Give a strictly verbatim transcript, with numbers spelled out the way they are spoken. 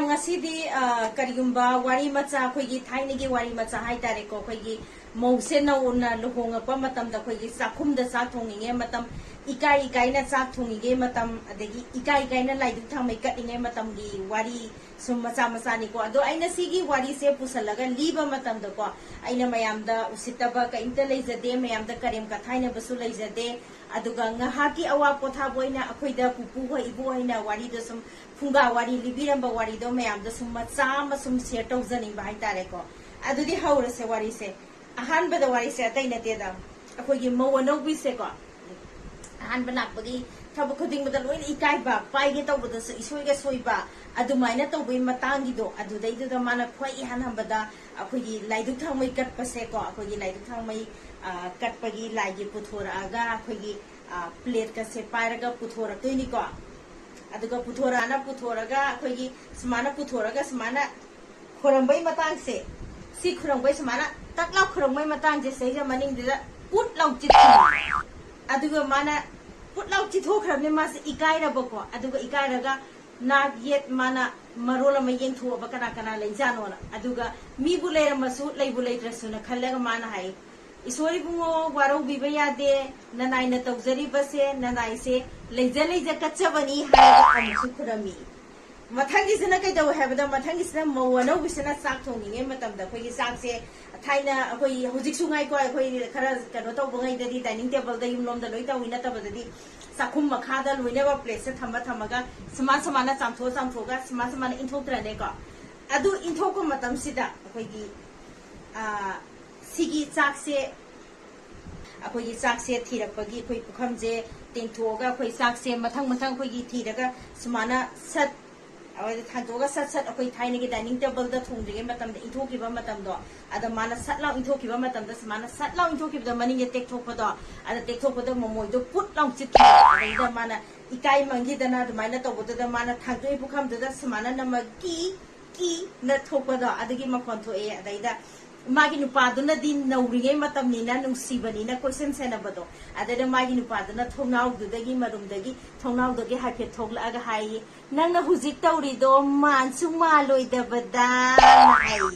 ꯉꯁꯤꯗꯤ ꯑ, ꯀꯔꯤꯒꯨꯝꯕ ꯋꯥꯔꯤ ꯃꯆꯥ, ꯑꯩꯈꯣꯏꯒꯤ ꯊꯥꯏꯅꯒꯤ ꯋꯥꯔꯤ ꯃꯆꯥ ꯍꯥꯏꯇꯥꯔꯦꯀꯣ, ꯑꯩꯈꯣꯏꯒꯤ ꯃꯧꯁꯦ ꯅꯧꯅ ꯂꯨꯍꯣꯡꯉꯛꯄ ꯃꯇꯝꯗ ꯑꯩꯈꯣꯏꯒꯤ ꯆꯥꯛꯈꯨꯝꯗ ꯆꯥꯛ ꯊꯣꯡꯉꯤꯉꯩ ꯃꯇꯝ, ꯏꯀꯥꯏ ꯏꯀꯥꯏꯅ ꯆꯥꯛ ꯊꯣꯡꯉꯤꯉꯩ ꯃꯇꯝ, ꯑꯗꯒꯤ ꯏꯀꯥꯏ ꯏꯀꯥꯏꯅ ꯂꯥꯏꯗꯨꯛ ꯊꯥꯡꯃꯩ ꯀꯠꯂꯤꯉꯩ ꯃꯇꯝꯒꯤ ꯋꯥꯔꯤ ꯁꯨꯝ ꯃꯆꯥ ꯃꯆꯥꯅꯤꯀꯣ꯫ ꯑꯗꯣ ꯑꯩꯅ ꯁꯤꯒꯤ ꯋꯥꯔꯤꯁꯦ ꯄꯨꯁꯜꯂꯒ ꯂꯤꯕ ꯃꯇꯝꯗꯀꯣ, ꯑꯩꯅ ꯃꯌꯥꯝꯗ ꯎꯁꯤꯠꯇꯕ ꯀꯔꯤꯝꯇ ꯂꯩꯖꯗꯦ, ꯃꯌꯥꯝꯗ ꯀꯔꯦꯝ ꯀꯊꯥꯏꯅꯕꯁꯨ ꯂꯩꯖꯗꯦ꯫ ꯑꯗꯨꯒ ꯉꯥꯏꯍꯥꯛꯀꯤ ꯑꯋꯥ ꯄꯣꯊꯥꯕ ꯑꯣꯏꯅ ꯑꯩꯈꯣꯏꯗ ꯄꯨꯄꯨ ꯍꯣꯏ, ꯏꯕꯨ ꯍꯣꯏꯅ ꯋꯥꯔꯤꯗꯣ ꯁꯨꯝ ꯐꯨꯡꯒꯥ ꯋꯥꯔꯤ ꯂꯤꯕꯤꯔꯝꯕ ꯋꯥꯔꯤꯗꯣ ꯃꯌꯥꯝꯗ ꯁꯨꯝ ꯃꯆꯥ ꯑꯃ ꯁꯨꯝ ꯁꯤꯌꯔ ꯇꯧꯖꯅꯤꯡꯕ ꯍꯥꯏꯇꯥꯔꯦꯀꯣ꯫ ꯑꯗꯨꯗꯤ ꯍꯧꯔꯁꯦ ꯋꯥꯔꯤꯁꯦ꯫ ꯑꯍꯥꯟꯕꯗ ꯋꯥꯔꯤꯁꯦ ꯑꯇꯩ ꯅꯠꯇꯦꯗ, ꯑꯩꯈꯣꯏꯒꯤ ꯃꯧ ꯑꯅꯧꯕꯤꯁꯦꯀꯣ, ꯑꯍꯥꯟꯕ ꯂꯥꯛꯄꯒꯤ ꯊꯕꯛ ꯈꯨꯗꯤꯡꯃꯛꯇ ꯂꯣꯏꯅ ꯏꯀꯥꯏꯕ, ꯄꯥꯏꯒꯦ ꯇꯧꯕꯗꯁꯨ ꯏꯁꯣꯏꯒ ꯁꯣꯏꯕ, ꯑꯗꯨꯃꯥꯏꯅ ꯇꯧꯕꯒꯤ ꯃꯇꯥꯡꯒꯤꯗꯣ, ꯑꯗꯨꯗꯩꯗꯨꯗ ꯃꯥꯅ ꯈ꯭ꯋꯥꯏ ꯏꯍꯥꯟ ꯍꯥꯟꯕꯗ ꯑꯩꯈꯣꯏꯒꯤ ꯂꯥꯏꯗꯨꯛ ꯊꯥꯡꯃꯩ ꯀꯠꯄꯁꯦꯀꯣ, ꯑꯩꯈꯣꯏꯒꯤ ꯂꯥꯏꯗꯨꯛ ꯊꯥꯡꯃꯩ, ꯑ, ꯀꯠꯄꯒꯤ ꯂꯥꯏꯒꯤ ꯄꯨꯊꯣꯔꯛꯑꯒ ꯑꯩꯈꯣꯏꯒꯤ, ꯑ, ꯄ꯭ꯂꯦꯠꯀꯁꯦ ꯄꯥꯏꯔꯒ ꯄꯨꯊꯣꯔꯛꯇꯣꯏꯅꯤꯀꯣ꯫ ꯑꯗꯨꯒ ꯄꯨꯊꯣꯔꯛꯑꯅ ꯄꯨꯊꯣꯔꯒ ꯑꯩꯈꯣꯏꯒꯤ ꯁꯨꯃꯥꯏꯅ ꯄꯨꯊꯣꯔꯒ ꯁꯨꯃꯥꯏꯅ ꯈꯨꯔꯝꯕꯩ ꯃꯇꯥꯡꯁꯦ, ꯁꯤ ꯈꯨꯔꯝꯕꯩ ꯁꯨꯃꯥꯏꯅ ꯇꯛ ꯂꯥꯎ ꯈꯨꯔꯝꯕꯩ ꯃꯇꯥꯡꯁꯦ ꯁꯤꯗꯩꯁꯤꯗ ꯃꯅꯤꯡꯗꯨꯗ ꯄꯨꯠ ꯂꯥꯎ ꯆꯤꯠꯈꯤꯕ꯫ ꯑꯗꯨꯒ ꯃꯥꯅ ꯄꯨꯠ ꯂꯥꯎ ꯆꯤꯊꯣꯛꯈ꯭ꯔꯕꯅꯤ, ꯃꯥꯁꯦ ꯏꯀꯥꯏꯔꯕꯀꯣ꯫ ꯑꯗꯨꯒ ꯏꯀꯥꯏꯔꯒ ꯅꯥꯛ ꯌꯦꯠ ꯃꯥꯅ ꯃꯔꯣꯜ ꯑꯃ ꯌꯦꯡꯊꯣꯛꯑꯕ ꯀꯅꯥ ꯀꯅꯥ ꯂꯩꯖꯥꯠꯅꯣꯅ꯫ ꯑꯗꯨꯒ ꯃꯤꯕꯨ ꯂꯩꯔꯝꯃꯁꯨ ꯂꯩꯕꯨ ꯂꯩꯇ꯭ꯔꯁꯨꯅ ꯈꯜꯂꯒ ꯃꯥꯅ ꯍꯥꯏ, "ꯏꯁꯣꯔ ꯏꯕꯨꯡꯉꯣ, ꯋꯥꯔꯧꯕꯤꯕ ꯌꯥꯗꯦ, ꯅꯅꯥꯏꯅ ꯇꯧꯖꯔꯤꯕꯁꯦ ꯅꯅꯥꯏꯁꯦ ꯂꯩꯖ ꯂꯩꯖ ꯀꯠꯆꯕꯅꯤ" ꯍꯥꯏꯔꯒ ꯑꯃꯨꯛꯁꯨ ꯈꯨꯔꯝꯃꯤ꯫ ꯃꯊꯪꯒꯤꯁꯤꯅ ꯀꯩꯗꯧꯋꯦ ꯍꯥꯏꯕꯗ, ꯃꯊꯪꯒꯤꯁꯤꯅ ꯃꯧ ꯑꯅꯧꯕꯤꯁꯤꯅ ꯆꯥꯛ ꯊꯣꯡꯉꯤꯉꯩ ꯃꯇꯝꯗ ꯑꯩꯈꯣꯏꯒꯤ ꯆꯥꯛꯁꯦ, ꯊꯥꯏꯅ ꯑꯩꯈꯣꯏ ꯍꯧꯖꯤꯛꯁꯨ ꯉꯥꯏꯀꯣ, ꯑꯩꯈꯣꯏ ꯈꯔ ꯀꯩꯅꯣ ꯇꯧꯕꯉꯩꯗꯗꯤ dining table ꯗ ꯌꯨꯝꯂꯣꯝꯗ ꯂꯣꯏ ꯇꯧꯏ, ꯅꯠꯇꯕꯗꯗꯤ ꯆꯥꯛꯈꯨꯝ ꯃꯈꯥꯗ ꯂꯣꯏꯅꯃꯛ ꯄ꯭ꯂꯦꯠꯁꯦ ꯊꯝꯃ ꯊꯝꯃꯒ ꯁꯨꯃꯥꯏ ꯁꯨꯃꯥꯏꯅ ꯆꯥꯝꯊꯣꯛꯑ ꯆꯥꯝꯊꯣꯛꯑꯒ ꯁꯨꯃꯥꯏ ꯁꯨꯃꯥꯏꯅ ꯏꯟꯊꯣꯛꯇ꯭ꯔꯅꯦꯀꯣ꯫ ꯑꯗꯨ ꯏꯟꯊꯣꯛꯄ ꯃꯇꯝꯁꯤꯗ ꯑꯩꯈꯣꯏꯒꯤ, ꯑꯥ, ꯁꯤꯒꯤ ꯆꯥꯛꯁꯦ, ꯑꯩꯈꯣꯏꯒꯤ ꯆꯥꯛꯁꯦ ꯊꯤꯔꯛꯄꯒꯤ ꯑꯩꯈꯣꯏ ꯄꯨꯈꯝꯁꯦ ꯇꯦꯡꯊꯣꯛꯑꯒ ꯑꯩꯈꯣꯏ ꯆꯥꯛꯁꯦ ꯃꯊꯪ ꯃꯊꯪ ꯑꯩꯈꯣꯏꯒꯤ ꯊꯤꯔꯒ ꯁꯨꯃꯥꯏꯅ ꯁꯠ, ꯑꯗꯨꯗ ꯊꯥꯡꯇꯣꯛꯑꯒ ꯁꯠ ꯁꯠ ꯑꯩꯈꯣꯏ ꯊꯥꯏꯅꯒꯤ dining table ꯗ ꯊꯣꯡꯗ꯭ꯔꯤꯉꯩ ꯃꯇꯝꯗ ꯏꯟꯊꯣꯛꯈꯤꯕ ꯃꯇꯝꯗꯣ, ꯑꯗ ꯃꯥꯅ ꯁꯠ ꯂꯥꯎ ꯏꯟꯊꯣꯛꯈꯤꯕ ꯃꯇꯝꯗ ꯁꯨꯃꯥꯏꯅ ꯁꯠ ꯂꯥꯎ ꯏꯟꯊꯣꯛꯈꯤꯕꯗ ꯃꯅꯤꯡꯗ ꯇꯦꯛꯊꯣꯛꯄꯗꯣ, ꯑꯗ ꯇꯦꯛꯊꯣꯛꯄꯗ ꯃꯃꯣꯏꯗꯣ ꯄꯨꯠ ꯂꯥꯎ ꯆꯤꯠꯈꯤꯕ꯫ ꯑꯗꯩꯗ ꯃꯥꯅ ꯏꯀꯥꯏ ꯃꯪꯈꯤꯗꯅ ꯑꯗꯨꯃꯥꯏꯅ ꯇꯧꯕꯗꯨꯗ ꯃꯥꯅ ꯊꯥꯡꯇꯣꯛꯏ ꯄꯨꯈꯝꯗꯨꯗ ꯁꯨꯃꯥꯏꯅ ꯅꯝꯃ ꯀꯤ ꯀꯤꯅ ꯊꯣꯛꯄꯗꯣ ꯑꯗꯨꯒꯤ ꯃꯈꯣꯟ ꯊꯣꯛꯑꯦ꯫ ꯑꯗꯩꯗ ꯃꯥꯒꯤ ꯅꯨꯄꯥꯗꯨꯅꯗꯤ ꯅꯧꯔꯤꯉꯩ ꯃꯇꯝꯅꯤꯅ, ꯅꯨꯡꯁꯤꯕꯅꯤꯅ ꯀꯣꯏꯁꯦꯟ ꯁꯦꯟꯅꯕꯗꯣ꯫ ꯑꯗꯨꯗ ꯃꯥꯒꯤ ꯅꯨꯄꯥꯗꯨꯅ ꯊꯣꯡꯅꯥꯎꯗꯨꯗꯒꯤ, ꯃꯔꯨꯝꯗꯒꯤ, ꯊꯣꯡꯅꯥꯎꯗꯒꯤ ꯍꯥꯏꯐꯦꯠ ꯊꯣꯛꯂꯛꯑꯒ ꯍꯥꯏꯌꯦ, "ꯅꯪꯅ ꯍꯧꯖꯤꯛ ꯇꯧꯔꯤꯗꯣ ꯃꯥꯟꯁꯨ ꯃꯥꯜꯂꯣꯏꯗꯕꯗ" ꯍꯥꯏꯌꯦ꯫